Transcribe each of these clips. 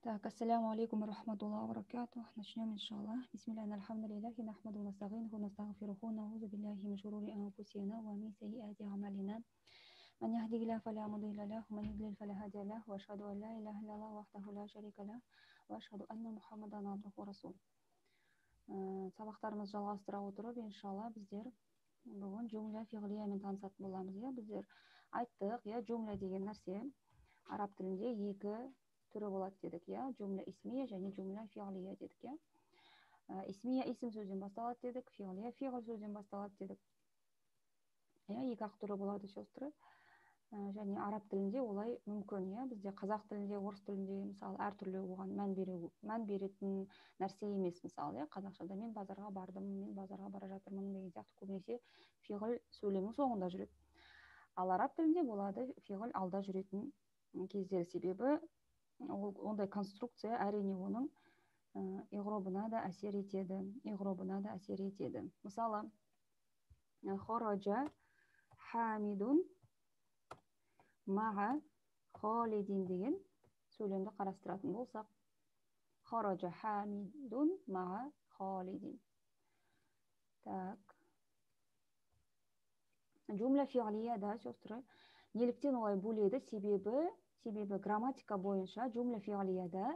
Так, ассаляму алейкум ва рахматуллахи ва баракатух. Начнем, иншаллах. Бисмиллахи альхамдулиллахи, нахмаду ва настаъинуху ва настагъфируху, наузу биллахи мин шурури анфусина ва мин сайyiати аъмалина. Ман яхдихиллаху фала мудилля лаху, ва ман юдлил фала хадия лаху, ва ашхаду ан ла илаха иллаллах вахдаху ла шарика лах, ва ашхаду анна Мухаммадан абдуху ва расулух. Сабақтарымызды жалғастыра отырып, иншалла, біздер бүгін жумля фиғлиямен танысатын боламыз. Иә, біздер айттық, иә, жумля деген нәрсе араб тілінде екі түрі болады дедік, иә, жумля исмия және жумля фиғлия дедік, иә. Исмия исім сөзден басталады дедік, фиғлия фиғл сөзден басталады дедік. Иә, екі ақ түрі болады, сестры. Және араб тілінде олай мүмкін, иә, бізде қазақ тілінде, орыс тілінде, мысалы, әртүрлі оған мән беретін нәрсе емес, мысалы, иә, қазақшада мен базарға бардым, мен базарға бара жатырмын деген сияқты көбінесе фиғл сөйлемнің соңында жүреді. Ал араб тілінде болады фиғл алда жүретін кездері, себебі ол ондай конструкция әрине оның иғробына да әсер етеді, иғробына да әсер етеді. Мысалы, хаража хамидун ма'a холидин деген сөйлемді қарастыратын болсақ, хаража хамидун ма'a холидин. Так. Жумля фиғлия да, сестры, неліктен олай бөледі? Себебі грамматика бойынша жумля фиғлияда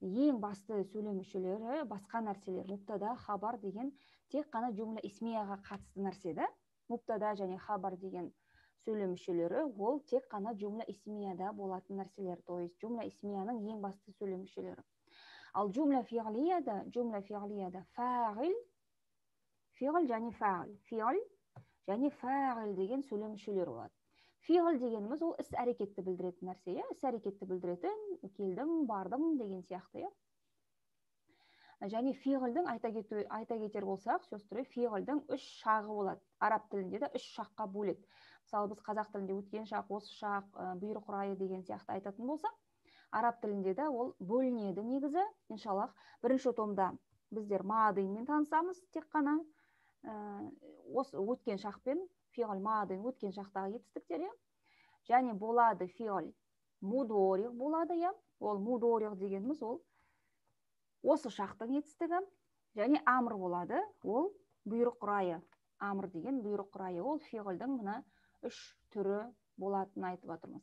ең басты сөйлем мүшелері басқа нәрселер. Мубтада, хабар деген тек қана жумля исмияға қатысты нәрсе да. Мубтада және хабар деген сөйлем мүшелері ол тек қана жумля исмияда болатын нәрселер, то есть жумля исмияның ең басты сөйлем мүшелері. Ал жумля фиғлияда фағил, фиғл және фағил, фиғл және фағил деген сөйлем мүшелері болады. Фиғл дегеніміз ол іс әрекетті білдіретін нәрсе, иә, іс әрекетті білдіретін, келдім, бардым деген сияқты, иә. Және фиғлдің айта кетер болсақ, сестры, фиғлдің үш шағы болады. Араб тілінде де үш шаққа бөледі. Мысалы, біз қазақ тілінде өткен шақ, осы шақ, бұйрық райы деген сияқты айтатын болсақ, араб тілінде де ол бөлінеді негізі. Иншаллах, бірінші томда біздер маадинмен танысамыз, тек қана осы өткен шақпен, фиғл маадин өткен шақтағы етістіктер, иә. Және болады фиғл мудорих болады, иә. Ол мудорих дегеніміз ол осы шақтың етістігі. Және амр болады, ол бұйрық райы. Амр деген бұйрық райы, ол фиғлдің мына үш түрі болатынын айтып жатырмыз.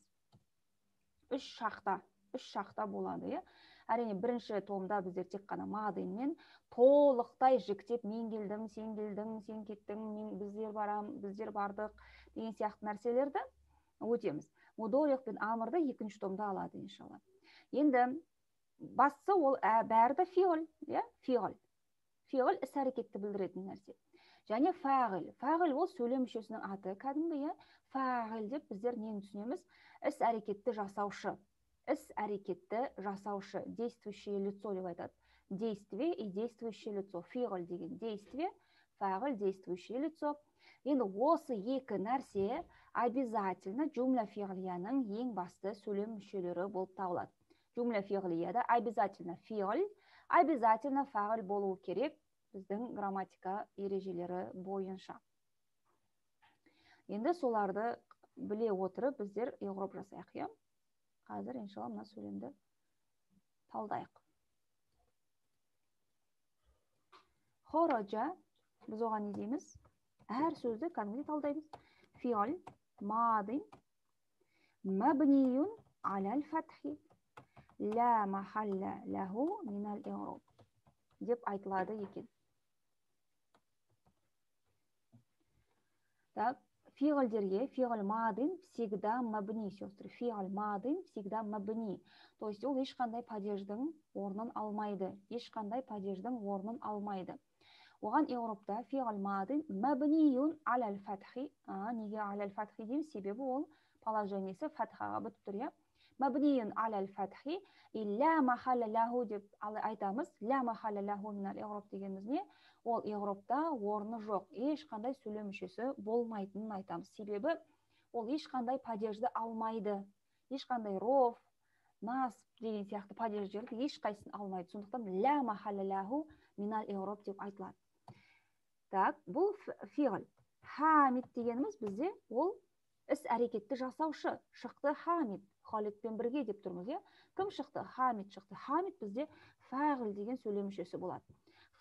Үш шақта болады, иә. Әрине, бірінші томда біздер тек қана маадинмен толықтай жіктеп, мен келдім, сен келдің, сен кеттің, мен, біздер барам, біздер бардық деген сияқты нәрселерді өтеміз. Мудорих пен амрды екінші томда алады, иншалла. Енді бастысы ол бәрі де фиғл, иә, фиғл. Фиғл іс әрекетті білдіретін нәрсе. Және фағил. Фағил ол сөйлем мүшесінің аты кәдімгі, иә. Фағил деп біздер нені түсінеміз? Іс әрекетті жасаушы. Іс әрекетті жасаушы, действующее лицо деп айтады. Действие и действующее лицо. Фиғл деген действие, фағил действующее лицо. Енді осы екі нәрсе обязательно жумля фиғлияның ең басты сөйлем мүшелері болып табылады. Жумля фиғлияда обязательно фиғл, обязательно фағил болуы керек біздің грамматика ережелері бойынша. Енді соларды біле отырып біздер иғроб жасайық, иә. Қазір иншалла мына сөйлемді талдайық. Хаража, біз оған не дейміз? Әр сөзді кәдімгідей талдаймыз. Фиғл мадин мабниюн алал фатхи ла махалла лаху минал иғроб деп айтылады екен. Так, фиғлдерге фиғл мадин всегда мабни, сестры. Фиғл мадин всегда мабни. То есть ол ешқандай падеждің орнын алмайды. Ешқандай падеждің орнын алмайды. Оған иғробта фиғл мадин мабниюн алал фатхи. Неге алал фатхи дейміз? Себебі ол положениесі фатхаға бітіп тұр, иә. Мабниюн алал фатхи ла махалла лаху деп айтамыз. Ла махалла лаху минал иғроб дегеніміз не? Ол иғробта орны жоқ, ешқандай сөйлем мүшесі болмайтынын айтамыз. Себебі ол ешқандай падежді алмайды. Ешқандай роф, насб деген сияқты падеждерді ешқайсысын алмайды. Сондықтан ла махалла лаху минал иғроб деп айтылады. Так, бұл фиғл. Хамид дегеніміз бізде ол іс әрекетті жасаушы. Шықты хамид. Халидпен бірге деп тұрмыз, иә? Кім шықты? Хамид шықты. Хамид бізде фағил деген сөйлем мүшесі болады.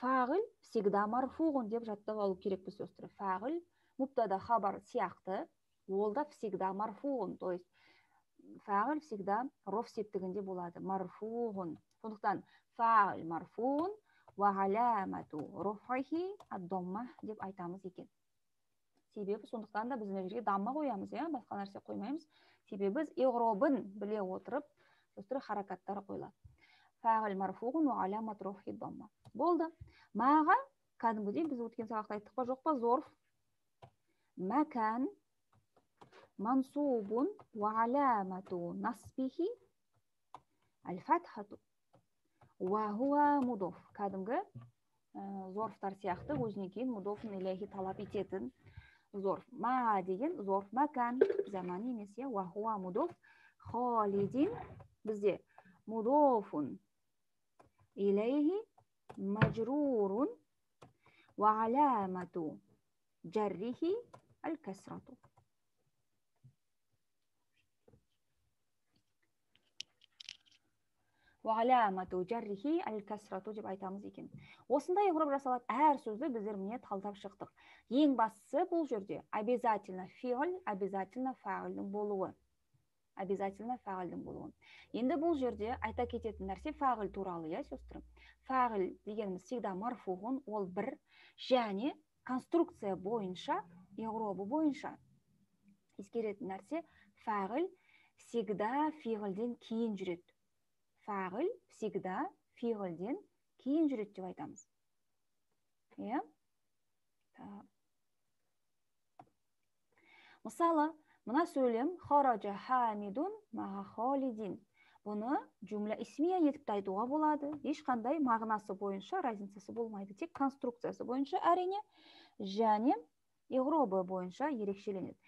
Фағил всегда марфуғун деп жаттап алу керекпіз, сестры. Фағил мубтада хабар сияқты, ол да всегда марфуғун, то есть фағил всегда роф септігінде болады. Марфуғун. Сондықтан фағил марфуғун уа аламату руфихи ад-дамма деп айтамыз екен. Себебі сондықтан да біз мына жерге дамма қоямыз, иә, басқа нәрсе қоймаймыз. Себебі біз иғробын біле отырып, сестры, харакаттар қойылады. Фағил марфуғун уа аламату руфихи дамма. Болды. Маға кәдімгідей біз өткен сабақта айттық па, жоқ па, зорф мәкән мансубун уа аламату насбихи әл-фатхату уа хуа мудоф. Кәдімгі зорфтар сияқты өзінен кейін мудофун илейхи талап ететін зорф. Ма деген зорф мәкән, заман емес, иә, уа хуа мудоф. Халидин бізде мудофун илейхи мажрурун уа аламату жаррихи әл-касрату. Уағаламату жаррихи әл-касрату деп айтамыз екен. Осындай иғроб жасалады. Әр сөзді біздер міне талдап шықтық. Ең бастысы бұл жерде обязательно фиғл, обязательно фағилдің болуы. Обязательно фағилдің болуы. Енді бұл жерде айта кететін нәрсе фағил туралы, иә, сестры. Фағил дегеніміз всегда марфуғун, ол бір, және конструкция бойынша, иғробы бойынша ескеретін нәрсе фағил всегда фиғлден кейін жүреді. Фағил всегда фиғлден кейін жүреді деп айтамыз. Иә? Мысалы, мына сөйлем хаража хамидун маға халидин. Бұны жумла исмия етіп те айтуға болады. Ешқандай мағынасы бойынша разницасы болмайды. Тек конструкциясы бойынша әрине және иғробы бойынша ерекшеленеді.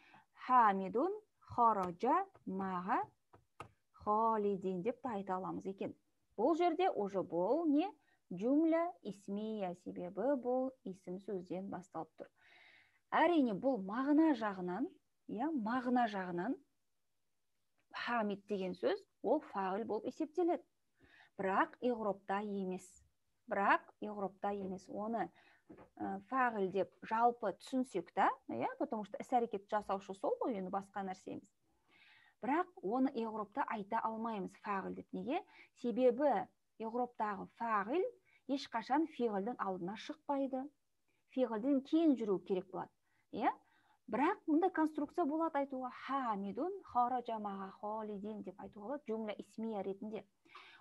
Хамидун хаража маға халидин деп те айта аламыз екен. Бұл жерде уже бұл не? Жумла исмия, себебі бұл исім сөзден басталып тұр. Әрине бұл мағына жағынан, иә, мағына жағынан хамид деген сөз ол фағил болып есептеледі. Бірақ иғробта емес. Бірақ иғробта емес. Оны фағил деп жалпы түсінсек та, иә, потому что іс-әрекет жасаушы сол ғой, енді басқа нәрсе емес. Бірақ оны иғробта айта алмаймыз фағил деп. Неге? Себебі иғробтағы фағил ешқашан фиғылдың алдына шықпайды. Фиғылден кейін жүру керек болады. Иә? Бірақ мұндай конструкция болады айтуға. Хамидун хаража маға халидин деп айтуға болады жумла исмия ретінде.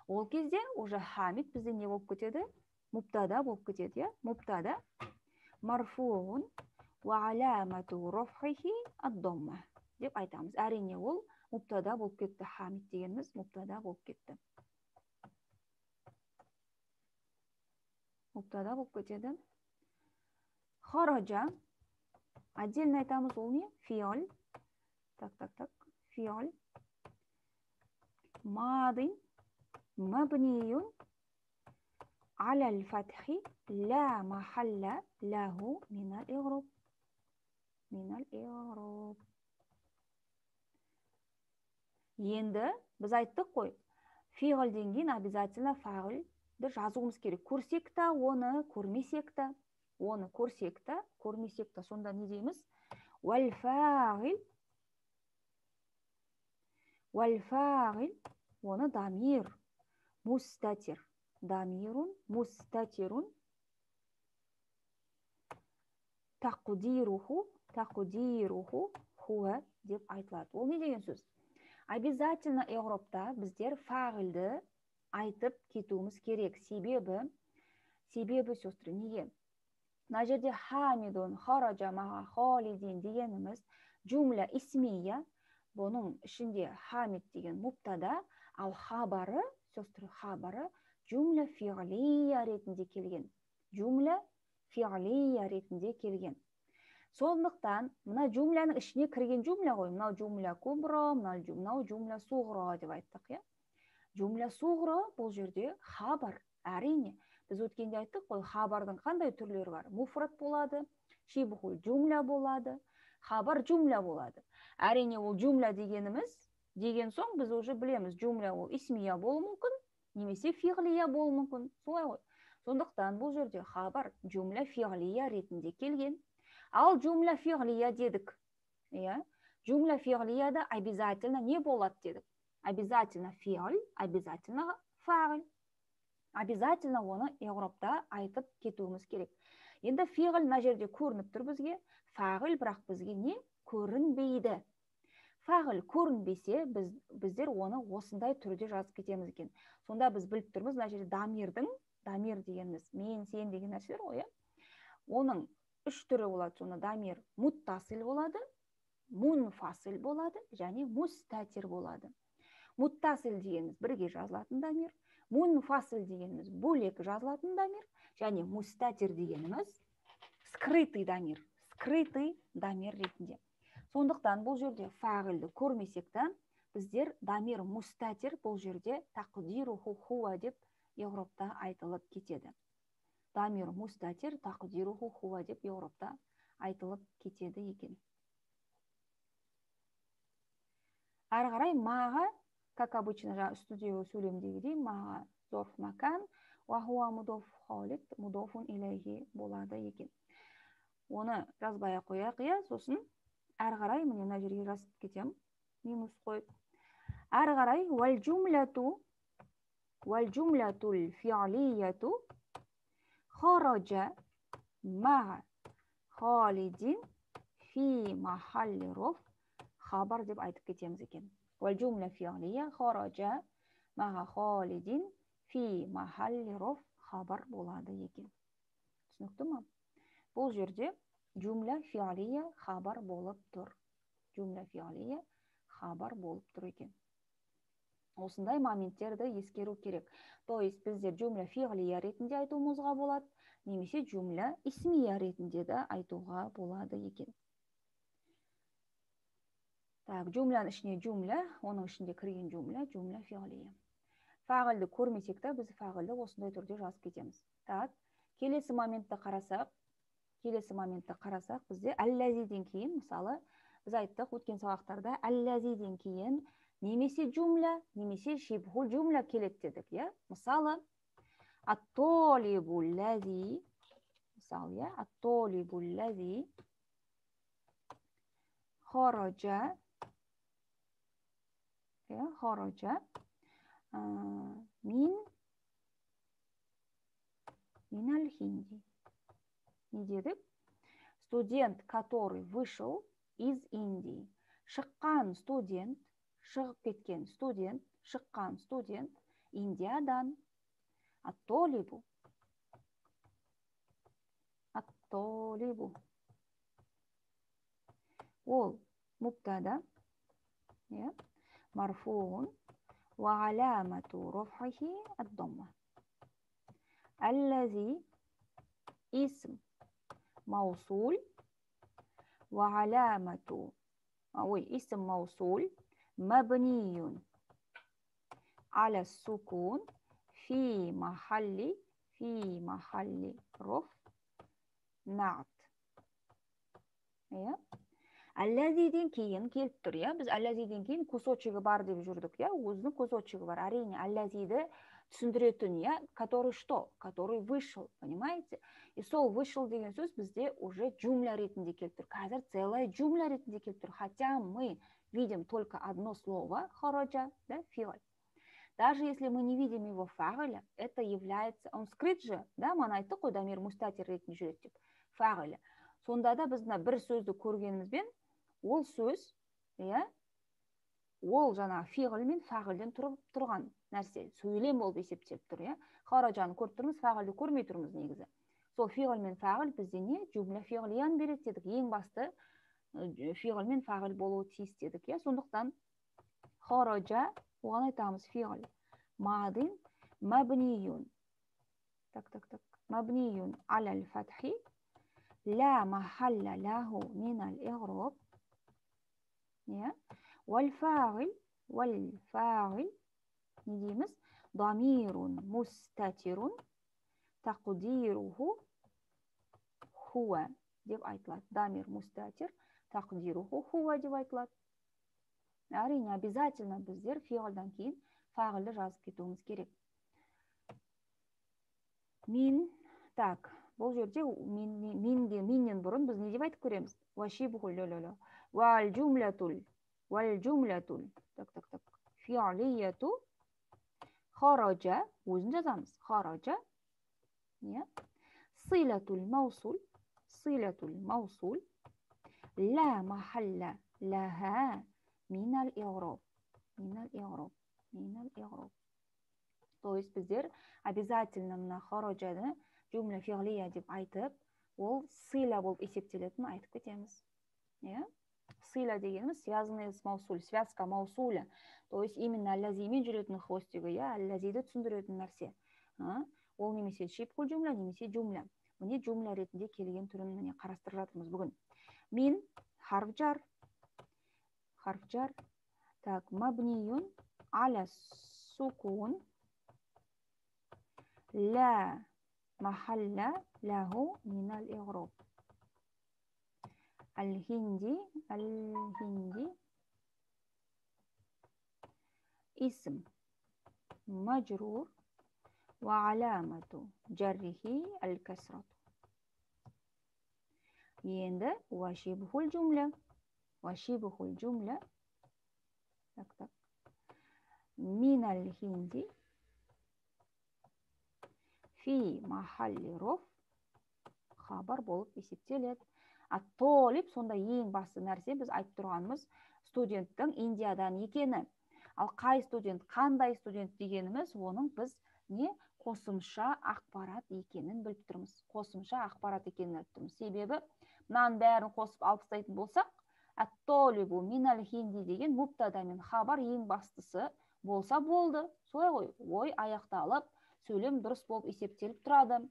Ол кезде уже хамид бізде не болып кетеді? Мубтада болып кетеді, иә? Мубтада марфуун уа аламату рафхихи ад-дамма деп айтамыз. Әрине ол мубтада болып кетті. Хамид дегеніміз мубтада болып кетті. Мубтада болып кетеді. Хаража отдельно айтамыз, ол не? Фиол. Так, так, так. Фиол. Мадин мабниюн аля аль-фатхи ла махалла лаху мин аль-игроб. Мин аль-игроб. Енді біз айттық қой, фиғылден кейін обязательно фағилді жазуымыз керек. Көрсек та оны, көрмесек та, оны көрсек та, көрмесек та, сонда не дейміз? Уәл фағил, уәл фағил, оны дамир, мустатир, дамирун, мустатирун, тақдируху, тақдируху, хуа деп айтылады. Ол не деген сөз? Обязательно иғробта біздер фағилді айтып кетуіміз керек. Себебі, себебі, сестры, неге? Мына жерде хамидун, хаража маға халидин дегеніміз жумла исмия, бұның ішінде хамид деген мубтада, ал хабары, сестры, хабары жумла фиғлия ретінде келген. Жумла фиғлия ретінде келген. Сондықтан мына жумланың ішіне кірген жумла ғой, мынау жумла кубра, мынау жумла суғра деп айттық, иә? Жумла суғра бұл жерде хабар, әрине. Біз өткенде айттық қой, хабардың қандай түрлері бар? Муфрат болады, шибхул жумла болады, хабар жумла болады. Әрине ол жумла дегеніміз Деген соң біз уже білеміз, джумля ол исмия болуы мүмкін, немесе фиғлия болуы мүмкін. Солай ғой. Сондықтан бұл жерде хабар джумля фиғлия ретінде келген. Ал джумля фиғлия дедік. Иә? Джумля фиғлияда обязательно не болады дедік? Обязательно фиғл, обязательно фағил. Обязательно оны иғрабта айтып кетуіміз керек. Енді фиғл мына жерде көрініп тұр бізге, фағил бірақ бізге не көрінбейді. Фағил көрінбесе, біздер оны осындай түрде жазып кетеміз екен. Сонда біз біліп тұрмыз, мына жерде дамирдің, дамир дегеніміз мен, сен деген нәрселер ғой, иә? Оның үш түрі болады. Сонда дамир муттасил болады, мунфасил болады және мустатир болады. Муттасил дегеніміз бірге жазылатын дамир, мунфасил дегеніміз бөлек жазылатын дамир, және мустатир дегеніміз скрытый дамир, скрытый дамир ретінде. Сондықтан бұл жерде фағилді көрмесек те, біздер дамир мустатир бұл жерде тақдируху хуа деп иғрабта айтылып кетеді. Дамир мустатир тақдируху хуа деп иғрабта айтылып кетеді екен. Әрі қарай маға, как обычно, жаңа үстідегі сөйлемдегідей, маға зорф макан, уа хуа мудоф Халид, мудофун илейхи болады екен. Оны жазбай ақ қояйық, иә, сосын әрі қарай міне мына жерге жазып кетемін, минус қойып. Әрі қарай уәл джумлатул фи'лияту хаража ма'a Халидин фи махалли роф хабар деп айтып кетеміз екен. Уәл джумля фи'лия хаража ма'a Халидин фи махалли роф хабар болады екен. Түсінікті ма? Бұл жерде джумля фи'лия хабар болып тұр. Джумля фи'лия хабар болып тұр екен. Осындай моменттерді ескеру керек. То есть біздер джумля фи'лия ретінде айтуымызға болады, немесе джумля исмия ретінде де айтуға болады екен. Так, джумляның ішіне джумля, оның ішінде кірген джумля, джумля фи'лия. Фағилді көрмесек те біз фағилді осындай түрде жазып кетеміз. Так, келесі моментті қарасақ, бізде әлләзиден кейін, мысалы, біз айттық өткен сабақтарда әлләзиден кейін немесе джумля, немесе шибху джумля келеді дедік, иә? Мысалы, ат-толибу ләзи, мысалы, иә, ат-толибу ләзи хаража, иә, хаража миналь хинди. Не дедік? Студент, который вышел из Индии. Шыққан студент, шығып кеткен студент, шыққан студент Индиядан. Ат-толибу. Ат-толибу. Ол мубтада, иә, марфуун ва аламату рафъихи ад-дамма. Аллази исм маусул ва аламату, ой, исм маусул мабниюн аля сукун фи махалли роф наат. Иә? Әлләзиден кейін келіп тұр, иә? Біз әлләзиден кейін кусочегі бар деп жүрдік, иә? Өзінің кусочегі бар. Әрине, әлләзиді түсіндіретін, иә? Который что? Который вышел, понимаете? И сол вышел деген сөз бізде уже джумля ретінде келіп тұр. Қазір целая джумля ретінде келіп тұр. Хотя мы видим только одно слово хараджа, да, фиаль. Даже если мы не видим его фағиля, это является, он скрыт же, да, мана айттық қой, дамир мустатир ретінде жүреді деп, фағиля. Сонда да біз мына бір сөзді көргенімізбен, ол сөз, иә, ол жаңа фиғл мен фағилден тұрған нәрсе, сөйлем болып есептеліп тұр, иә. Хараджаны көріп тұрмыз, фағилді көрмей тұрмыз негізі. Сол фиғл мен фағил бізде не? Джумля фиғлиян береді дедік. Ең басты фиғл мен фағил болуы тиіс дедік, иә. Сондықтан хараджа оған айтамыз фиғл мадин мабниюн. Так. Мабниюн алал фатхи ла махалла лаху минал игроб. Иә. Уал фағил не дейміз? Дамирун мустатирун тақдируху хуа деп айтылады. Дамир мустатир тақдируху хуа деп айтылады. Әрине, обязательно біздер фиғылдан кейін фағілді жазып кетуіміз керек. Мин, так, бұл жерде миннен бұрын біз не деп айтып көреміз? Уәл джумлятул, уәл джумлятул, так, так, так, фиғлияту, хараджа, өзін жазамыз, хараджа, не? Силатул маусул, силатул маусул, ла махалла лаха минал иғроб, минал иғроб, минал иғроб. То есть біздер обязательно мына хараджаны джумля фиғлия деп айтып, ол сила болып есептелетінін айтып кетеміз. Иә? Сила дегеніміз связанный с маусуль, связка маусуля. То есть именно аллазимен жүретін хвостигі, иә, аллазиді түсіндіретін нәрсе. Ол немесе шибхул джумля, немесе джумля. Міне джумля ретінде келген түрін міне қарастырып жатырмыз бүгін. Мин харф жар, харф жар. Так, мабниюн аля сукун ла махалла лаху минал иғроб. Аль-Хинди, аль-Хинди исм мажрур ва аламату жаррихи аль-касрату. Енді уа шибхул джумля, уа шибхул джумля, так, так, мин аль-Хинди фи махалли роф хабар болып есептеледі. Ат-толиб сонда ең басты нәрсе біз айтып тұрғанымыз студенттің Индиядан екені. Ал қай студент, қандай студент дегеніміз оның біз не қосымша ақпарат екенін біліп тұрмыз. Қосымша ақпарат екенін біліп тұрмыз. Себебі мынаның бәрін қосып алып тастайтын болсақ, ат-толибу минал хинди деген мубтада мен хабар ең бастысы болса болды. Солай ғой, ой аяқталып, сөйлем дұрыс болып есептеліп тұрады.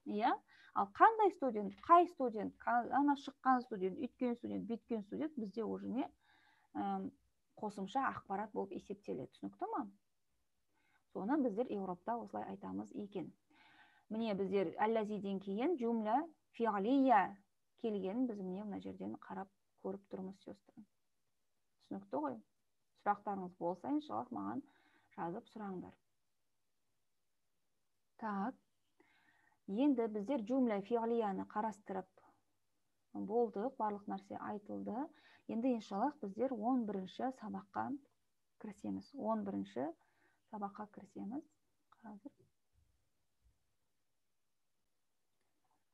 Иә? Ал қандай студент, қай студент, ана шыққан студент, үйткен студент, бүйткен студент бізде уже не қосымша ақпарат болып есептеледі. Түсінікті ма? Соны біздер Еуропта осылай айтамыз екен. Міне біздер аллазиден кейін джумля фиғлия келгенін біз міне мына жерден қарап көріп тұрмыз, сестры. Түсінікті ғой? Сұрақтарыңыз болса, иншаллах маған жазып сұраңдар. Так. Енді біздер джумля фиғлияны қарастырып болдық, барлық нәрсе айтылды. Енді иншаллах біздер 11-ші сабаққа кірісеміз. 11-ші сабаққа кірісеміз. Қазір.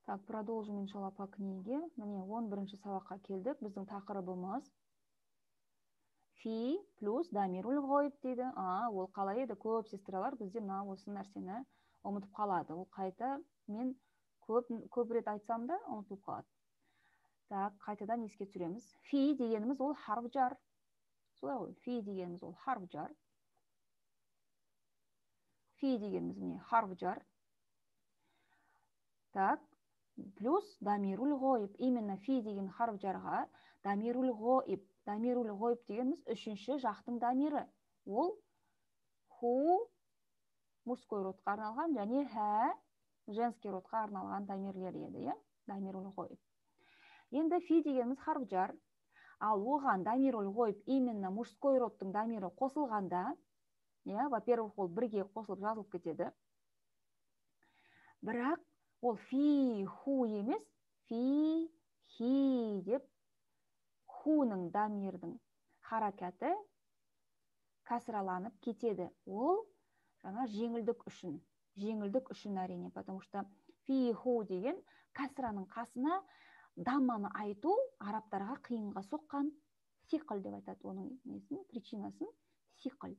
Так, продолжим иншаллах по книге. Міне 11-ші сабаққа келдік. Біздің тақырыбымыз фи плюс дамирул ғойб дейді. Ол қалай еді? Көп сестралар бізде мына осы нәрсені ұмытып қалады. Ол қайта мен көп рет айтсам да ұмытылып қалады. Так, қайтадан еске түсіреміз. Фи дегеніміз ол харф жар. Солай ғой, фи дегеніміз ол харф жар. Фи дегеніміз міне харф жар. Так, плюс дамирул ғойб. Именно фи деген харф жарға дамирул ғойб. Дамирул ғойб дегеніміз үшінші жақтың дамирі. Ол ху мужской родқа арналған және хә женский родқа арналған дамирлер еді, иә? Дамирул ғойб. Енді фи дегеніміз харф жар. Ал оған дамирул ғойб именно мужской родтың дамирі қосылғанда, иә, во-первых, ол бірге қосылып жазылып кетеді. Бірақ ол фи ху емес, фи хи деп хуның дамирдің харакаты кәсіраланып кетеді. Ол жаңа жеңілдік үшін, жеңілдік үшін әрине, потому что фи ху деген кәсіраның қасына дамманы айту арабтарға қиынға соққан. Сиқл деп айтады оның несін, причинасын сиқл.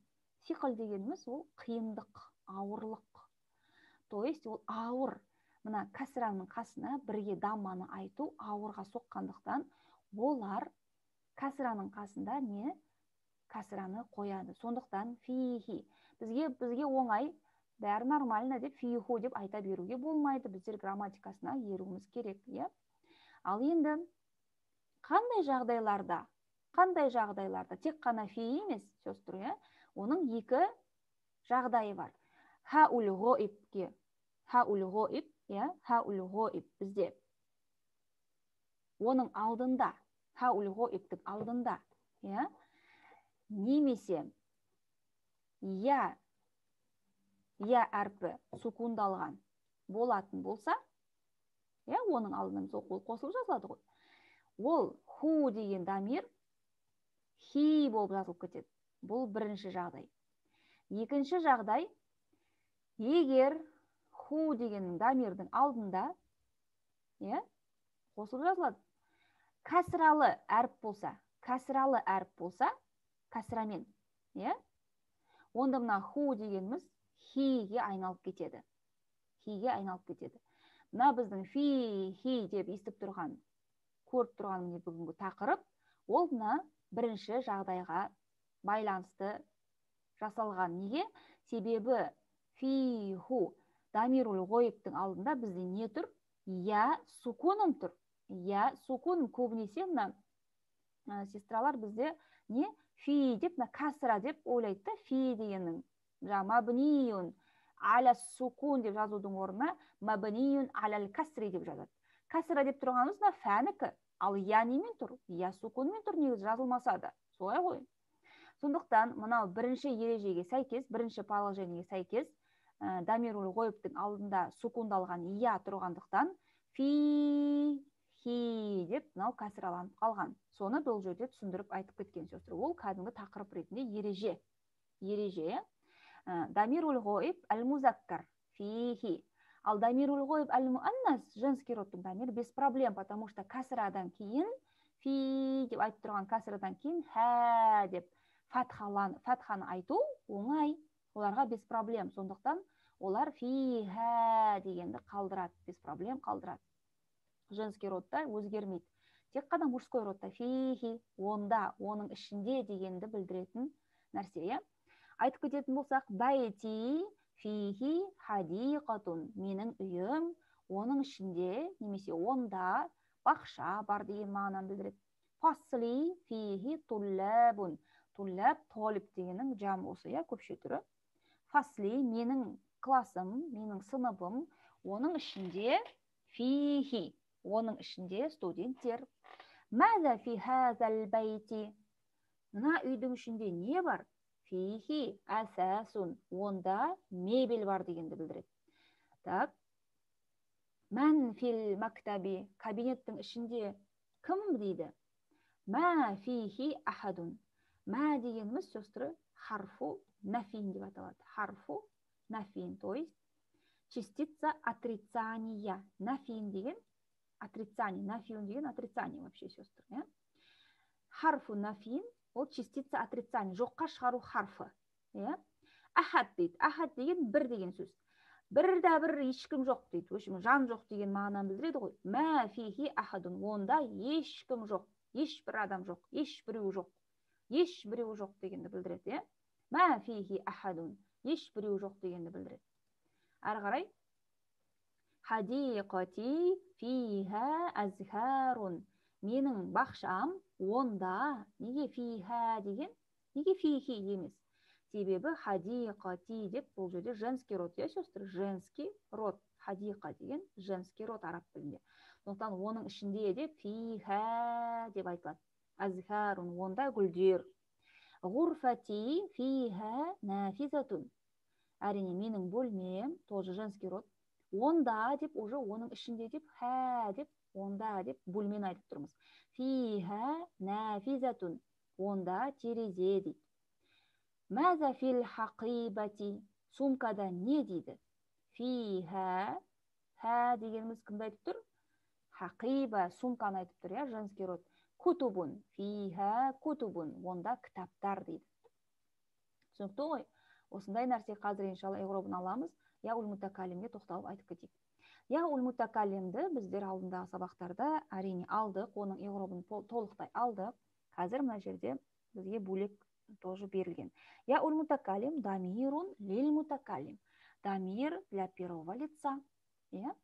Сиқл дегеніміз ол қиындық, ауырлық. То есть ол ауыр. Мына кәсіраның қасына бірге дамманы айту ауырға соққандықтан олар кәсіраның қасында не кәсіраны қояды. Сондықтан фихи. Бізге оңай, бәрі нормально деп фиху деп айта беруге болмайды. Біздер грамматикасына еруіміз керек, иә? Ал енді қандай жағдайларда, тек қана фи емес, сестры, иә? Оның екі жағдайы бар. Хаул ғоибке, хаул ғоиб, иә, хаул ғоиб бізде. Оның алдында, хаул ғоибтің алдында, иә? Немесе я, я әрпі сукундалған болатын болса, иә, оның алдынан сол қосылып жазылады ғой. Ол ху деген дамир хи болып жазылып кетеді. Бұл бірінші жағдай. Екінші жағдай, егер ху деген дамирдің алдында, иә, қосылып жазылады. Кәсіралы әріп болса, кәсіралы әріп болса, кәсірамен, иә, онда мына ху дегеніміз хиге айналып кетеді. Хиге айналып кетеді. Мына біздің фи, хи деп естіп тұрған, көріп тұрған міне бүгінгі тақырып, ол мына бірінші жағдайға байланысты жасалған. Неге? Себебі фи, ху дамирул ғойыптың алдында бізде не тұр? Я сукуным тұр. Я сукуным. Көбінесе мына сестралар бізде не? Фи деп, мына кәсіра деп ойлайды да, фи дегеннің жаңа мабниюн аля сукун деп жазудың орнына мабниюн алал кәсри деп жазады. Кәсіра деп тұрғанымыз мына фәнікі, ал я немен тұр? Я сукунмен тұр, негізі жазылмаса да. Солай ғой. Сондықтан мынау бірінші ережеге сәйкес, бірінші положениеге сәйкес, дамирул ғойыптың алдында сукундалған я тұрғандықтан фи, хи деп мынау кәсіраланып қалған. Соны бұл жерде түсіндіріп айтып кеткен сестры. Ол кәдімгі тақырып ретінде ереже. Ереже. Дамирул ғойып әл-музаккар фихи. Ал дамирул ғойып әл-муаннас, женский родтың дамирі, без проблем, потому что кәсірадан кейін фи деп айтып тұрған кәсірадан кейін хә деп фатханы айту оңай, оларға без проблем. Сондықтан олар фи, хә дегенді қалдырады, без проблем қалдырады. Женский родта өзгермейді. Тек қана мужской родта фихи, онда, оның ішінде дегенді білдіретін нәрсе, иә? Айтып кететін болсақ, бәйти фихи хадиқатун, менің үйім, оның ішінде немесе онда бақша бар деген мағынаны білдіреді. Фасли фихи туллабун. Туллаб, толиб дегеннің жам осы, иә, көпше түрі. Фасли, менің классым, менің сыныбым, оның ішінде фихи, оның ішінде студенттер. Мәза фи хазал бәйти? Мына үйдің ішінде не бар? Фихи әсәсун, онда мебель бар дегенді білдіреді. Так. Мән фил мактаби, кабинеттің ішінде кім дейді? Мә фихи ахадун. Мә дегеніміз, сестры, харфу нафин деп аталады. Харфу нафин, то есть частица отрицания. Нафин деген отрицание, нафиун деген отрицание вообще, сестры, иә? Харфу нафин ол частица отрицания, жоққа шығару харфы, иә? Ахад дейді. Ахад деген бір деген сөз. Бір да бір ешкім жоқ дейді. В общем, жан жоқ деген мағынаны білдіреді ғой. Мә фихи ахадун, онда ешкім жоқ, ешбір адам жоқ, ешбіреу жоқ. Ешбіреу жоқ дегенді білдіреді, иә? Мә фихи ахадун, ешбіреу жоқ дегенді білдіреді. Әрі қарай хадиқати фиха азхарун, менің бақшам онда. Неге фиха деген? Неге фихи емес? Себебі хадиқати деп бұл жерде женский род, иә, сестры, женский род. Хадиқа деген женский род араб тілінде. Сондықтан оның ішінде деп фиха деп айтылады. Азхарун, онда гүлдер. Ғурфати фиха нафизатун, әрине менің бөлмем, тоже женский род. Онда деп уже оның ішінде деп хә деп, онда деп бөлмені айтып тұрмыз. Фиха нафизатун, онда терезе дейді. Мәза фил хақибати, сумкада не дейді? Фиха, хә дегеніміз кімді айтып тұр? Хақиба, сумканы айтып тұр, иә, женский род. Кутубун, фиха кутубун, онда кітаптар дейді. Түсінікті ғой? Осындай нәрсе қазір иншалла иғробын аламыз. Я уль мутакаллимге тоқталып айтып кетейік. Я уль мутакаллимді біздер алдындағы сабақтарда әрине алдық, оның иғробын толықтай алдық. Қазір мына жерде бізге бөлек тоже берілген. Я уль мутакаллим дамирун лил мутакаллим. Дамир для первого лица. Иә?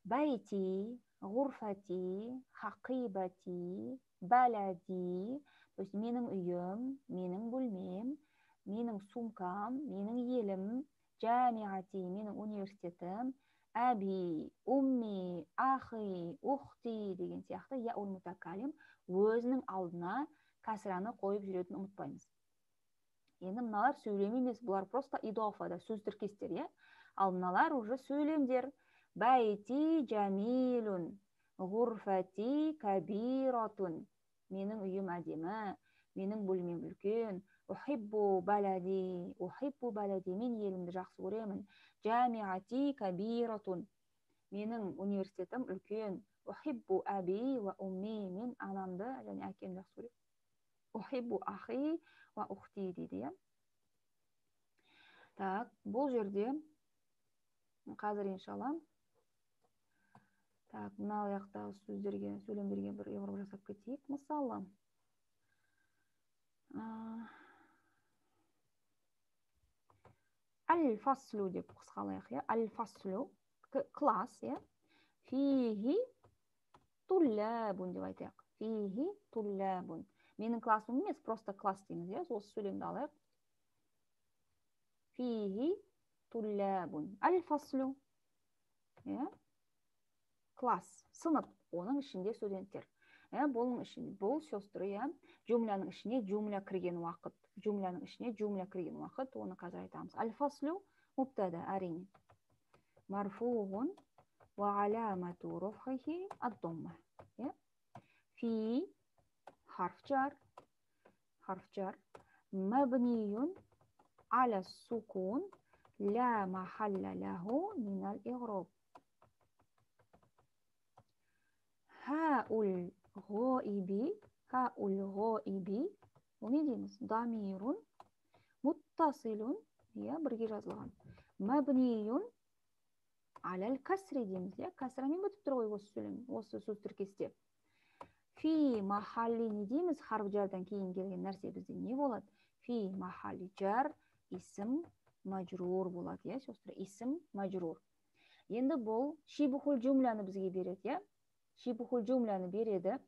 Бәйти, ғурфати, хақибати, бәләди, то есть менің үйім, менің бөлмем, менің сумкам, менің елім, жамиати, менің университетім, әби, умми, ахи, ухти деген сияқты я уль мутакаллим өзінің алдына кәсіраны қойып жүретінін ұмытпаймыз. Енді мыналар сөйлем емес, бұлар просто идофада, сөз тіркестер, иә? Ал мыналар уже сөйлемдер. Бәйти жәмилун, ғурфати кабиратун. Менің үйім әдемі, менің бөлмем үлкен. Ухиббу балади, ухиббу балади, мен елімді жақсы көремін. Жамиати кабиратун, менің университетім үлкен. Ухиббу аби ва умми, мен анамды және әкемді жақсы көремін. Ухиббу ахи ва ухти дейді, иә. Так, бұл жерде қазір иншалла. Так, мына жақтағы сөздерге, сөйлемдерге бір иғраб жасап кетейік. Мысалы, әл-фаслу деп қысқалайық, иә. Әл-фаслу класс, иә. Фихи туллабун деп айтайық. Фихи туллабун. Менің классым емес, просто класс дейміз, иә. Осы сөйлемді алайық. Фихи туллабун. Әл-фаслу, иә. Класс, сынып, оның ішінде студенттер. Бұның ішінде, бұл сестры, иә, жумляның ішіне жумля кірген уақыт. Жумляның ішіне жумля кірген уақыт, оны қазір айтамыз. Әл-фаслу мубтада, әрине. Марфуғун ва аламату рафхихи ад-дамма. Иә? Фи харф жар, харф жар, мабниюн аля сукун ла махалла лаху мин ал-игроб. Хаул ғоиби, хаул ғоиби, ол не дейміз? Дамирун муттасилун, иә, бірге жазылған. Мабниюн алал касри дейміз, иә, касрамен бітіп тұр ғой осы сөйлем, осы сөз тіркесте. Фи махалли не дейміз? Харф жардан кейін келген нәрсе бізде не болады? Фи махалли жар исм мажрур болады, иә, сестры, исм мажрур. Енді бұл шибухул жумляны бізге береді, иә? Шибухул жумляны береді.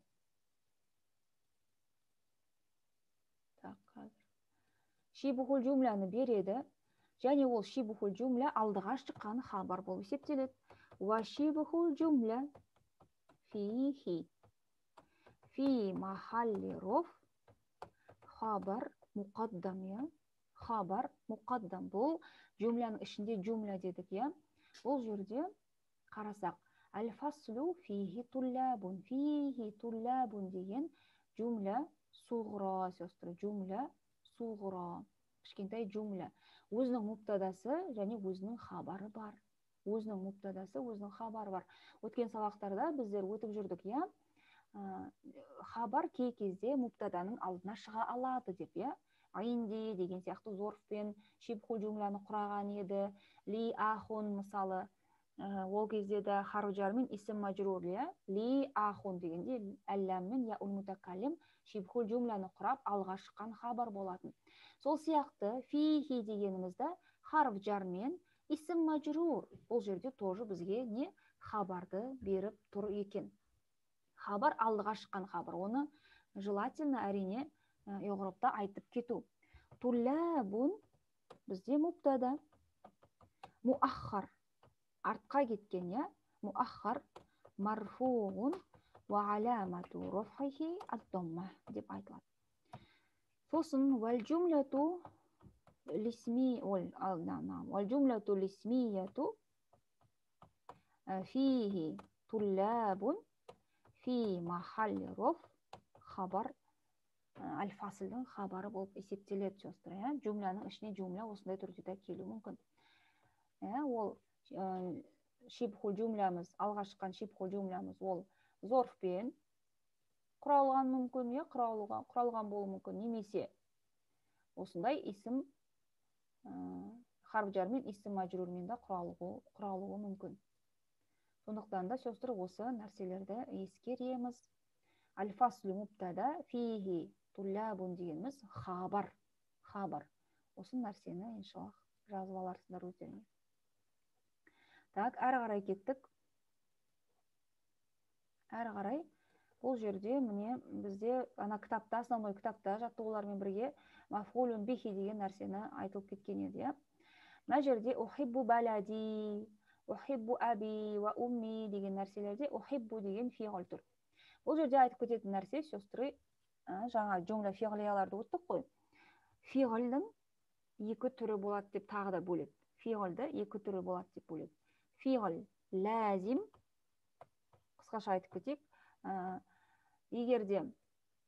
Так, қазір. Шибухул жумляны береді. Және ол шибухул жумля алдыға шыққан хабар болып есептеледі. Уа шибухул жумля фихи. Фи махалли роф хабар муқаддам, иә? Хабар муқаддам. Бұл жумляның ішінде жумля дедік, иә? Бұл жерде қарасақ, әл-фаслу фихи туллабун, фихи туллабун деген жумля суғра, сестры, жумля суғра, кішкентай жумля. Өзінің мубтадасы және өзінің хабары бар. Өзінің мубтадасы, өзінің хабары бар. Өткен сабақтарда біздер өтіп жүрдік, иә? Хабар кей кезде мубтаданың алдына шыға алады деп, иә? Инди деген сияқты зорфпен шибху жумляны құраған еді. Ли ахун мысалы, ол кезде де харф жар мен исм мажрур, иә? Ли ахун дегенде әллам мен яул мутакаллим шибху жумляны құрап алға шыққан хабар болатын. Сол сияқты фихи дегенімізде харф жар мен исм мажрур бұл жерде тоже бізге не хабарды беріп тұр екен. Хабар алдыға шыққан хабар. Оны желательно әрине иғробта айтып кету. Туллабун бізде мубтада, муаххар артқа кеткен, иә? Муаххар марфуғун ва аламату рафхихи ад-дамма деп айтылады. Сосын вал жумлату лисми ол нам вал жумлату лисмияту фихи туллабун фи махалли раф хабар әл-фасылдың хабары болып есептеледі, сестры, иә? Жумляның ішіне жумля осындай түрде де келуі мүмкін. Иә, ол шибхул жумлямыз, алға шыққан шибхул жумлямыз ол зорфпен құралған мүмкін, иә, құралған болуы мүмкін, немесе осындай исім харф жар мен исім мажрурмен де құралуы мүмкін. Сондықтан да, сестры, осы нәрселерді ескереміз. Әл-фаслу мубтада фихи туллабун дегеніміз хабар, хабар. Осы нәрсені иншаллах жазып аларсыздар өздеріңе. Так, әрі қарай кеттік. Әрі қарай бұл жерде міне бізде ана кітапта, основной кітапта жаттығулармен бірге мафғулун бихи деген нәрсені айтылып кеткен еді, иә. Мына жерде ухиббу балади, ухиббу аби ва умми деген нәрселерде ухиббу деген фиғл тұр. Бұл жерде айтып кететін нәрсе, сестры, жаңа жумля фиғлияларды өттік қой. Фиғлдің екі түрі болады деп тағы да бөледі. Фиғылды екі түрі болады деп бөледі. Фиғыл ләзим, қысқаша айтып кетейік. Егер де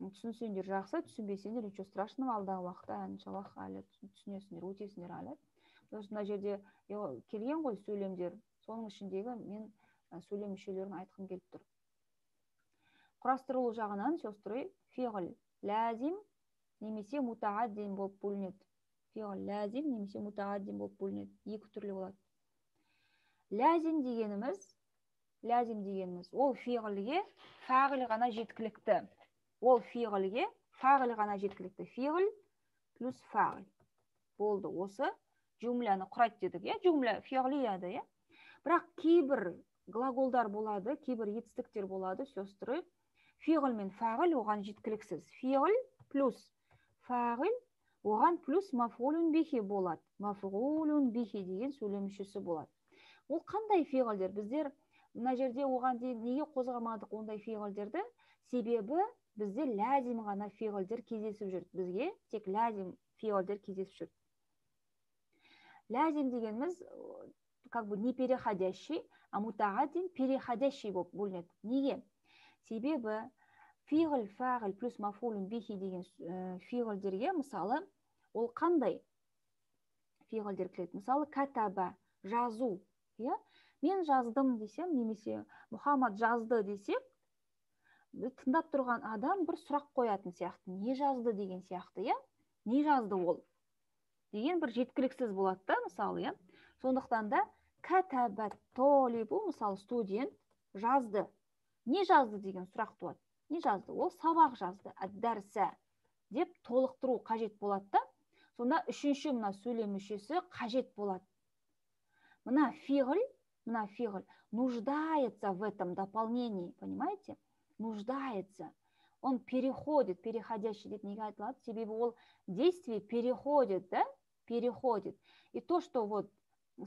түсінсеңдер жақсы, түсінбесеңдер ничего страшного, алдағы уақытта иншаллах әлі түсінесіңдер, өтесіңдер әлі. Мына жерде келген ғой сөйлемдер, соның ішіндегі мен сөйлем мүшелерін айтқым келіп тұр. Құрастырылу жағынан, сестры, фиғыл ләзим немесе мутааддин болып бөлінеді. Фиғыл ләзим немесе мутааддин болып бөлінеді. Екі түрлі болады. Ләзим дегеніміз, ол фиғылге фағил ғана жеткілікті. Ол фиғылге фағил ғана жеткілікті. Фиғыл плюс фағил. Болды, осы жумляны құрайды дедік, иә? Жумля фиғлияды, иә? Бірақ кейбір глаголдар болады, кейбір етістіктер болады, сестры. Фиғыл мен фағил оған жеткіліксіз. Фиғыл плюс фағил оған плюс мафғулун бихи болады. Мафғулун бихи деген сөйлем мүшесі болады. Ол қандай фиғылдер? Біздер мына жерде оған дейін неге қозғамадық ондай фиғылдерді? Себебі бізде ләзим ғана фиғылдер кездесіп жүр. Бізге тек ләзим фиғылдер кездесіп жүр. Ләзим дегеніміз как бы не переходящий, а мутааддин переходящий болып бөлінеді. Неге? Себебі фиғыл, фағил плюс мафғулун бихи деген фиғылдерге, мысалы, ол қандай фиғылдер кіреді? Мысалы, катаба, жазу, иә? Мен жаздым десем, немесе Мұхаммад жазды десек, тыңдап тұрған адам бір сұрақ қоятын сияқты. Не жазды деген сияқты, иә? Не жазды ол? Деген бір жеткіліксіз болады да, мысалы, иә? Сондықтан да катаба толибу, мысалы, студент жазды. Не жазды деген сұрақ туады. Не жазды? Ол сабақ жазды, әд-дәрсә деп толықтыру қажет болады да. Сонда үшінші мына сөйлем мүшесі қажет болады. Мына фиғыл нуждается в этом дополнении, понимаете? Нуждается. Он переходит, переходящий деп неге айтылады? Себебі ол действие переходит, да? Переходит. И то, что вот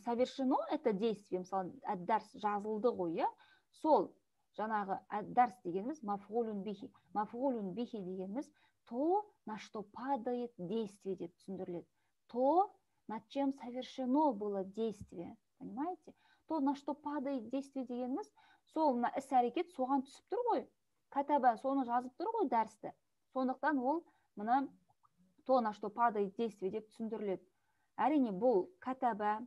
совершено это действие, мысалы, әд-дәрс жазылды ғой, иә? Сол жаңағы әд-дәрс дегеніміз мафғулун бихи. Мафғулун бихи дегеніміз то, на что падает действие деп түсіндіріледі. То, над чем совершено было действие, понимаете? То, на что падает действие дегеніміз, сол мына іс-әрекет соған түсіп тұр ғой. Катаба соны жазып тұр ғой дәрісті. Сондықтан ол мына то, на что падает действие деп түсіндіріледі. Әрине, бұл катаба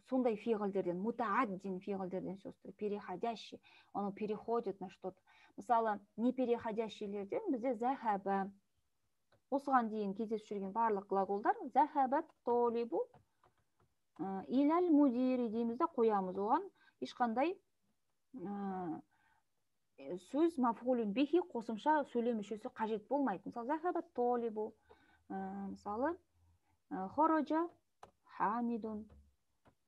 сондай фиғылдерден, мутааддин фиғылдерден, сестры, переходящий, он переходит на что-то. Мысалы, не переходящийлерден бізде захаба. Осыған дейін кездесіп жүрген барлық глаголдар захаба толибу иләл мудири дейміз де қоямыз. Оған ешқандай сөз мафғулун бихи қосымша сөйлем мүшесі қажет болмайды. Мысалы, захаба толибу, мысалы, хорожа хамидун,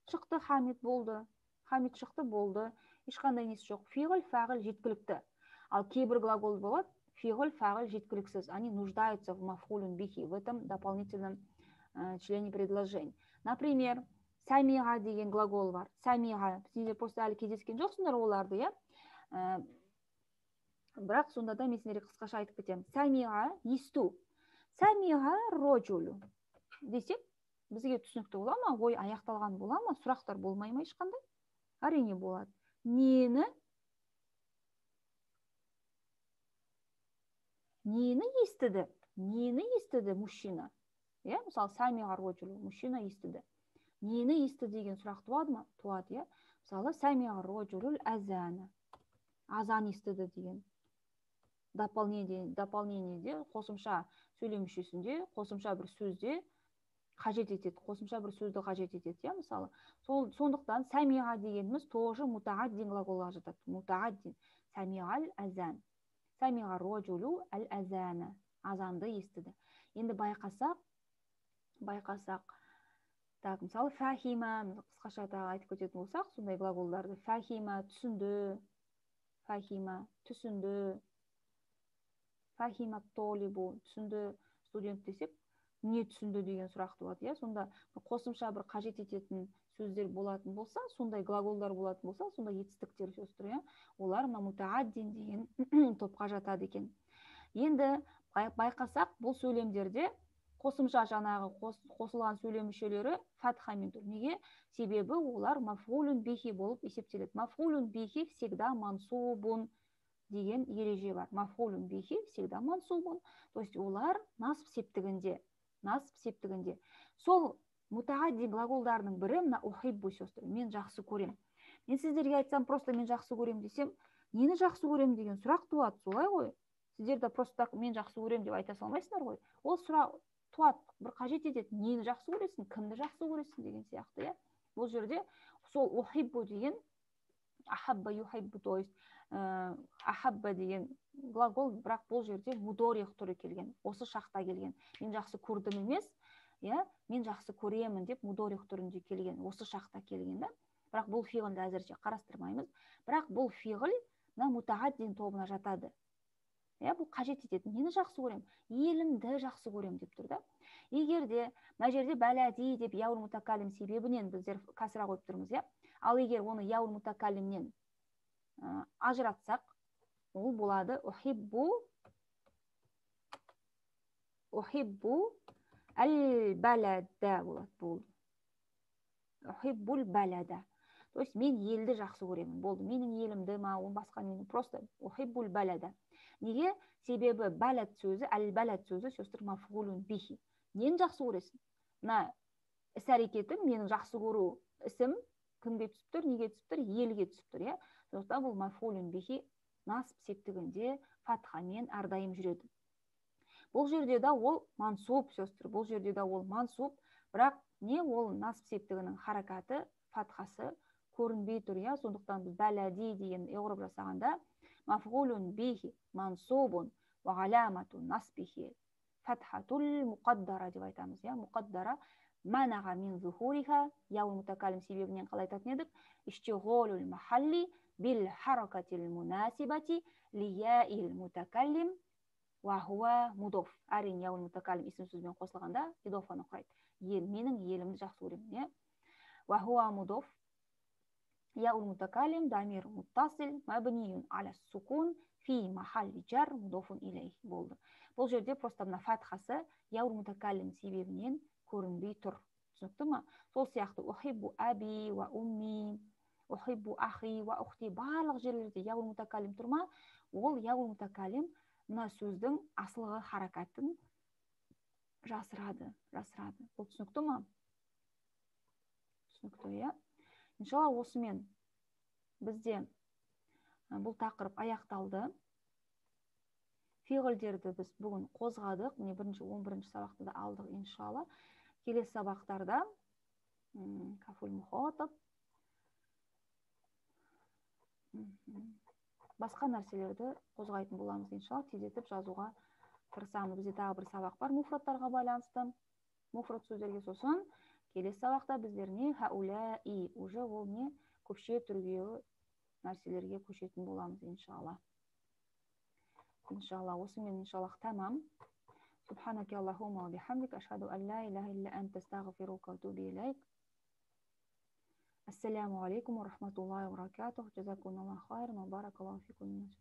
шықты Хамид болды, Хамид шықты болды, ешқандай несі жоқ. Фиғыл, фағил жеткілікті. Ал кейбір глагол болады, фиғыл, фағил жеткіліксіз. Они нуждаются в мафғулун бихи, в этом дополнительном члене предложения. Например, самиға деген глагол бар. Самиға, сендер просто әлі кездескен жоқсыңдар оларды, иә? Бірақ сонда да мен сендерге қысқаша айтып кетемін. Самиға, есту. Самиға рожулу десек, бізге түсінікті бола ма? Ой аяқталған бола ма? Сұрақтар болмай ма ешқандай? Әрине болады. Нені? Нені естіді? Нені естіді мужчина? Иә, мысалы, самиға рожулу, мужчина естіді. Нені естіді деген сұрақ туады ма? Туады, иә. Мысалы, самиға рожулул азана. Азан естіді деген. Дополнениеде, қосымша сөйлем мүшесінде, қосымша бір сөзде қажет етеді, қосымша бір сөзді қажет етеді, иә, мысалы. Сондықтан самиға дегеніміз тоже мутааддин глаголға жатады. Мутааддин. Самиғал азан. Самиға рожулу әл азана. Азанды естіді. Енді байқасақ, так, мысалы, фахима, қысқаша тағы айтып кететін болсақ, сондай глаголдарды фахима түсінді, фахима түсінді, фахима толибу түсінді студент десек, не түсінді деген сұрақ туады, иә? Сонда қосымша бір қажет ететін сөздер болатын болса, сондай глаголдар болатын болса, сондай етістіктер, сестры, иә, олар мына мутааддин деген топқа жатады екен. Енді байқасақ, бұл сөйлемдерде Қосымша жаңағы қосылған сөйлем мүшелері фатхамен тұр. Неге? Себебі олар мафғулун бихи болып есептеледі. Мафғулун бихи всегда мансубун деген ереже бар. Мафғулун бихи всегда мансубун. То есть олар насб септігінде. Насб септігінде. Сол мутаадди глаголдарының бірі мына ухиббу, сестры, мен жақсы көрем. Мен сіздерге айтсам, просто мен жақсы көрем десем, нені жақсы көрем деген сұрақ туады, солай ғой? Сіздер де просто так мен жақсы көрем деп айта салмайсыңдар ғой. Ол сұрақ туады, бір қажет етеді, нені жақсы көресің, кімді жақсы көресің деген сияқты, иә. Бұл жерде сол ухиббу деген ахабба юхиббу, то есть ахабба деген глагол, бірақ бұл жерде мудорих түрі келген, осы шақта келген. Мен жақсы көрдім емес, иә, мен жақсы көремін деп мудорих түрінде келген, осы шақта келген да. Бірақ бұл фиғылді әзірше қарастырмаймыз. Бірақ бұл фиғыл мына мутааддин тобына жатады. Иә, бұл қажет ететін. Нені жақсы көрем? Елімді жақсы көрем деп тұр да. Егер де мына жерде бәләди деп яул мутакалим себебінен біздер кәсіра қойып тұрмыз, иә. Ал егер оны яул мутакалимнен ажыратсақ, ол болады ухиббу, ухиббу әл-балада болады, болды. Ухиббул балада. То есть мен елді жақсы көремін. Болды. Менің елімді ма, ол басқа нені, просто ухиббул балада. Неге? Себебі балад сөзі, әл-балад сөзі, сестры, мафғулун бихи. Нені жақсы көресің? Мына іс-әрекетім, менің жақсы көру ісім кімге түсіп тұр, неге түсіп тұр? Елге түсіп тұр, иә. Сондықтан бұл мафғулун бихи насб септігінде фатхамен әрдайым жүреді. Бұл жерде де ол мансуб, сестры, бұл жерде де ол мансуб, бірақ не ол насб септігінің харакаты, фатхасы көрінбей тұр, иә. Сондықтан біз бәләди деген иғраб жасағанда мафғулун бихи мансубун ва аламату насбихи фатхатул муқаддара деп айтамыз, иә. Муқаддара манаға мин зухуриха яул мутакалим себебінен қалай айтатын едік? Иштиғолул махалли бил харакатил мунасибати лияил мутакаллим уа хуа мудоф. Әрине, яул мутакаллим есім сөзбен қосылғанда идофаны құрайды. Ел, менің елімді жақсы көремін, иә. Уа хуа мудоф. Яул мутакаллим дамир муттасил мабниюн аля сукун фи махалли жар мудофун илейх болды. Бұл жерде просто мына фатхасы яул мутакаллим себебінен көрінбей тұр. Түсінікті ма? Сол сияқты ухиббу аби уа умми, ухиббу ахи уа ухти, барлық жерлерде яул мутакаллим тұр ма? Ол яул мутакаллим мына сөздің асылғы харакатын жасырады, жасырады. Бұл түсінікті ма? Түсінікті, иә. Иншалла, осымен бізде бұл тақырып аяқталды. Фиғылдерді біз бүгін қозғадық. Міне бірінші, 11-ші сабақты да алдық, иншалла. Келесі сабақтарда кафул мухатаб, басқа нәрселерді қозғайтын боламыз, иншалла. Тездетіп жазуға тырысамыз. Бізде тағы бір сабақ бар муфраттарға байланысты. Муфрат сөздерге сосын келесі сабақта біздер не хауляи, уже ол не көпше түрдегі нәрселерге көшетін боламыз, иншалла. Иншалла, осымен иншаллах тамам. Субханака Аллахумма ва бихамдик, ашхаду ан ла илаха илля анта, астагфирука ва атубу илейк. Ассаляму алейкум ва рахматуллахи ва баракатух. Джазакумуллаху хайран ва баракаллаху фикум.